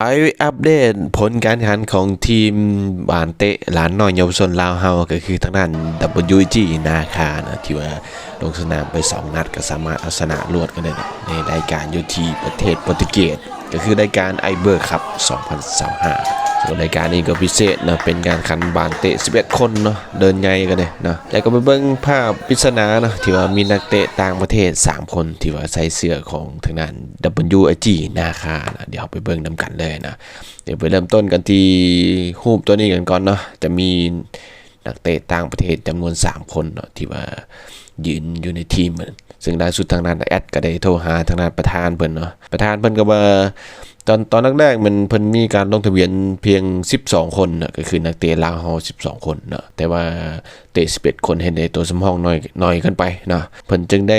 ໄປອັບເດດຜົນການແຂ່ງຂັນຂອງທີມບານເຕະຫຼານນ້ອຍເຍົາວະຊົນລາວເຮົາ ກໍຄືທາງດ້ານ WG ນາຄາເນາະ ທີ່ວ່າລົງສະໜາມໄປສອງນັດ ກໍສາມາດເອົາຊະນະລວດກັນໄດ້ເນາະ ໃນລາຍການຢູ່ທີ່ປະເທດໂປຣຕຸເກດ ກໍຄືລາຍການ Iber Cup ສອງພັນຊາວຫ້າ. ສ່ວນລາຍການນີ້ກໍພິເສດເນາະ ເປັນການແຂ່ງຂັນບານເຕະສິບເອັດຄົນເນາະ ເດີ່ນໃຫຍ່ກັນເດ້ເນາະ. ແລ້ວກໍໄປເບິ່ງພາບປິດສະໜາເນາະ ທີ່ວ່າມີນັກເຕະຕ່າງປະເທດສາມຄົນ ທີ່ວ່າໃສ່ເສື້ອຂອງທາງດ້ານ WG ນາຄາເນາະ. ດຽວເຮົາໄປເບິ່ງນຳກັນເລີຍເນາະ. ດຽວໄປເລີ່ມຕົ້ນກັນທີ່ຮູບຕົວນີ້ກັນກ່ອນເນາະ. ຈະມີນັກເຕະຕ່າງປະເທດຈຳນວນສາມຄົນເນາະ ທີ່ວ່າຢືນຢູ່ໃນທີມ ເຊິ່ງລ່າສຸດທາງດ້ານແອັດກໍໄດ້ໂທຫາທາງດ້ານປະທານເພິ່ນເນາະ. ປະທານເພິ່ນກໍວ່າ ຕອນ ຕອນແລກໆ ມັນ ເພິ່ນມີການລົງທະບຽນພຽງສິບສອງຄົນເນາະ ກໍຄືນັກເຕະລາວເຮົາສິບສອງຄົນເນາະ ແຕ່ວ່າເຕະສິບເອັດຄົນ ເຮັດໃຫ້ຕົວສຳຮອງໜ້ອຍ ໜ້ອຍເກີນໄປເນາະ. ເພິ່ນຈຶ່ງໄດ້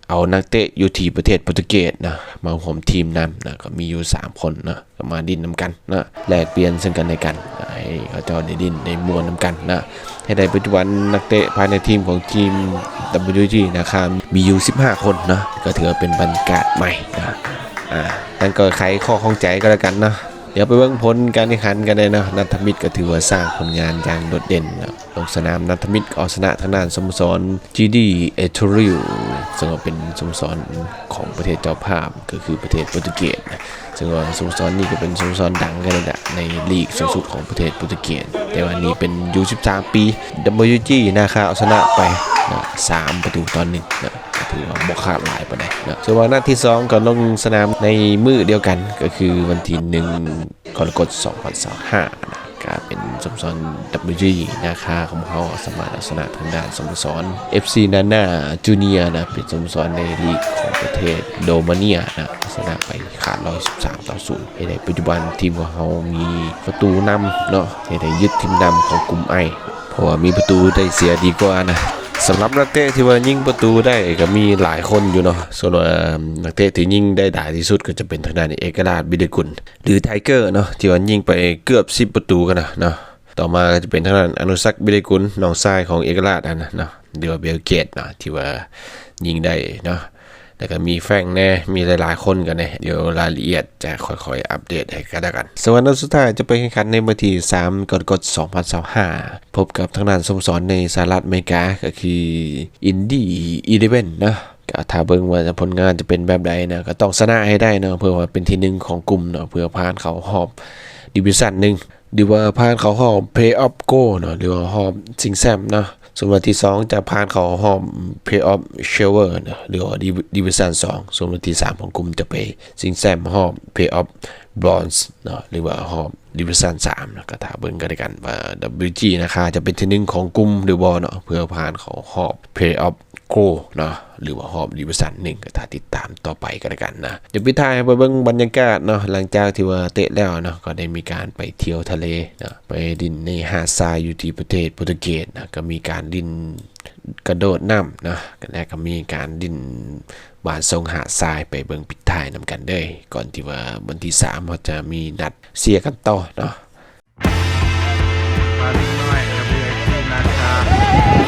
ເອົານັກເຕະຢູ່ທີ່ປະເທດໂປຣຕຸເກດເນາະ ມາຮ່ວມທີມນຳເນາະ ກໍມີຢູ່ສາມຄົນເນາະ ກໍມາຫຼິ້ນນຳກັນເນາະ ແລກປ່ຽນເຊິ່ງກັນແລະກັນ ໃຫ້ເຂົາເຈົ້າໄດ້ຫຼິ້ນໄດ້ມ່ວນນຳກັນເນາະ. ເຮັດໃຫ້ປັດຈຸບັນນັກເຕະພາຍໃນທີມຂອງທີມ WG ນາຄາ ມີຢູ່ສິບຫ້າຄົນເນາະ ກໍຖືວ່າເປັນບັນຍາກາດໃໝ່ເນາະ. ອ່າ ນັ້ນກໍໄຂຂໍ້ຂ້ອງໃຈກໍແລ້ວກັນເນາະ. ດຽວໄປເບິ່ງຜົນການແຂ່ງຂັນກັນເລີຍເນາະ. ນັດທະມິດກໍຖືວ່າສ້າງຜົນງານຢ່າງໂດດເດັ່ນເນາະ. ລົງສະໜາມ ນັດທະມິດກໍເອົາຊະນະທາງດ້ານສະໂມສອນ GD Estoril ເຊິ່ງວ່າເປັນສະໂມສອນຂອງປະເທດເຈົ້າພາບ ກໍຄືປະເທດໂປຣຕຸເກດນະ. ເຊິ່ງວ່າສະໂມສອນນີ້ກໍເປັນສະໂມສອນດັງກັນແຫຼະ ໃນລີກສູງສຸດຂອງປະເທດໂປຣຕຸເກດ ແຕ່ວ່ານີ້ເປັນຢູສິບສາມປີ. WG ນາຄາເອົາຊະນະໄປເນາະ ສາມປະຕູຕໍ່ໜຶ່ງເນາະ ກໍຖືວ່າບໍ່ຂາດຫຼາຍປານໃດເນາະ. ສ່ວນວ່ານັດທີສອງກໍລົງສະໜາມໃນມື້ດຽວກັນ ກໍຄືວັນທີໜຶ່ງ ກໍລະກົດ ສອງພັນຊາວຫ້ານະ ກໍເປັນສະໂມສອນ WG ນາຄາຂອງເຮົາ ສາມາດເອົາຊະນະທາງດ້ານສະໂມສອນ FC Nana Junior ນະ ເປັນສະໂມສອນໃນລີກຂອງປະເທດໂຣມາເນຍນະ ເອົາຊະນະໄປຂາດຮ້ອຍສິບສາມຕໍ່ສູນ ເຮັດໃຫ້ປັດຈຸບັນທີມຂອງເຮົາມີປະຕູນຳເນາະ ເຮັດໃຫ້ຍຶດທີມນຳຂອງກຸ່ມ I ເພາະວ່າມີປະຕູໄດ້ເສຍດີກວ່ານະ. ສຳລັບນັກເຕະທີ່ວ່າຍິງປະຕູໄດ້ກໍມີຫຼາຍຄົນຢູ່ເນາະ. ສ່ວນວ່ານັກເຕະທີ່ຍິງໄດ້ຫຼາຍທີ່ສຸດກໍຈະເປັນທາງດ້ານເອກະລາດ ວິໄລກຸນ ຫຼື Tiger ເນາະ ທີ່ວ່າຍິງໄປເກືອບສິບປະຕູກັນນະເນາະ. ຕໍ່ມາກໍຈະເປັນທາງດ້ານອະນຸສັກ ວິໄລກຸນ ນ້ອງຊາຍຂອງເອກະລາດຫັ້ນນະເນາະ ຫຼືວ່າ Bill Gates ເນາະ ທີ່ວ່າຍິງໄດ້ເນາະ. ແລ້ວກໍມີ Frank ແດ່ ມີຫຼາຍໆຄົນກັນແດ່. ດຽວລາຍລະອຽດຈະຄ່ອຍໆອັບເດດໃຫ້ກັນແລ້ວກັນ. ສ່ວນນັດສຸດທ້າຍຈະໄປແຂ່ງຂັນໃນວັນທີສາມ ກໍລະກົດ ສອງພັນຊາວຫ້າ ພົບກັບທາງດ້ານສະໂມສອນໃນສະຫະລັດອາເມລິກາ ກໍຄື Indy Eleven ເນາະ. ກໍຖ້າເບິ່ງວ່າຜົນງານຈະເປັນແບບໃດນະ ກໍຕ້ອງຊະນະໃຫ້ໄດ້ເນາະ ເພື່ອວ່າເປັນທີໜຶ່ງຂອງກຸ່ມເນາະ ເພື່ອຜ່ານເຂົ້າຮອບ Division ໜຶ່ງ ຫຼືວ່າຜ່ານເຂົ້າຮອບ Playoff Gold ເນາະ ຫຼືວ່າຮອບຊິງແຊັມເນາະ. ສ່ວນວັນທີສອງຈະຜ່ານເຂົ້າຮອບ Playoff Silver ເນາະ ຫຼືວ່າ Div- Division ສອງ. ສ່ວນວັນທີສາມຂອງກຸ່ມຈະໄປຊິງແຊັມຮອບ Playoff Bronze ເນາະ ຫຼືວ່າຮອບ Division ສາມເນາະ. ກໍຖ້າເບິ່ງກັນແລ້ວກັນວ່າ WG ນາຄາຈະເປັນທີໜຶ່ງຂອງກຸ່ມຫຼືບໍ່ເນາະ ເພື່ອຜ່ານເຂົ້າຮອບ Playoff Gold ເນາະ ຫຼືວ່າຮອບ Division ໜຶ່ງ ກໍຖ້າຕິດຕາມຕໍ່ໄປກໍແລ້ວກັນນະ. ດຽວປິດທ້າຍໃຫ້ໄປເບິ່ງບັນຍາກາດເນາະ ຫຼັງຈາກທີ່ວ່າເຕະແລ້ວເນາະ ກໍໄດ້ມີການໄປທ່ຽວທະເລເນາະ ໄປຫຼິ້ນໃນຫາດຊາຍຢູ່ທີ່ປະເທດໂປຣຕຸເກດນະ. ກໍມີການຫຼິ້ນກະໂດດນ້ຳເນາະ ແລ້ວກໍມີການຫຼິ້ນບານຊົງຫາດຊາຍ ໄປເບິ່ງປິດທ້າຍນຳກັນເດີ້ ກ່ອນທີ່ວ່າວັນທີສາມເຮົາຈະມີນັດເຊຍກັນຕໍ່ເນາະ. ມາເລັກນ້ອຍ WG ນາຄາ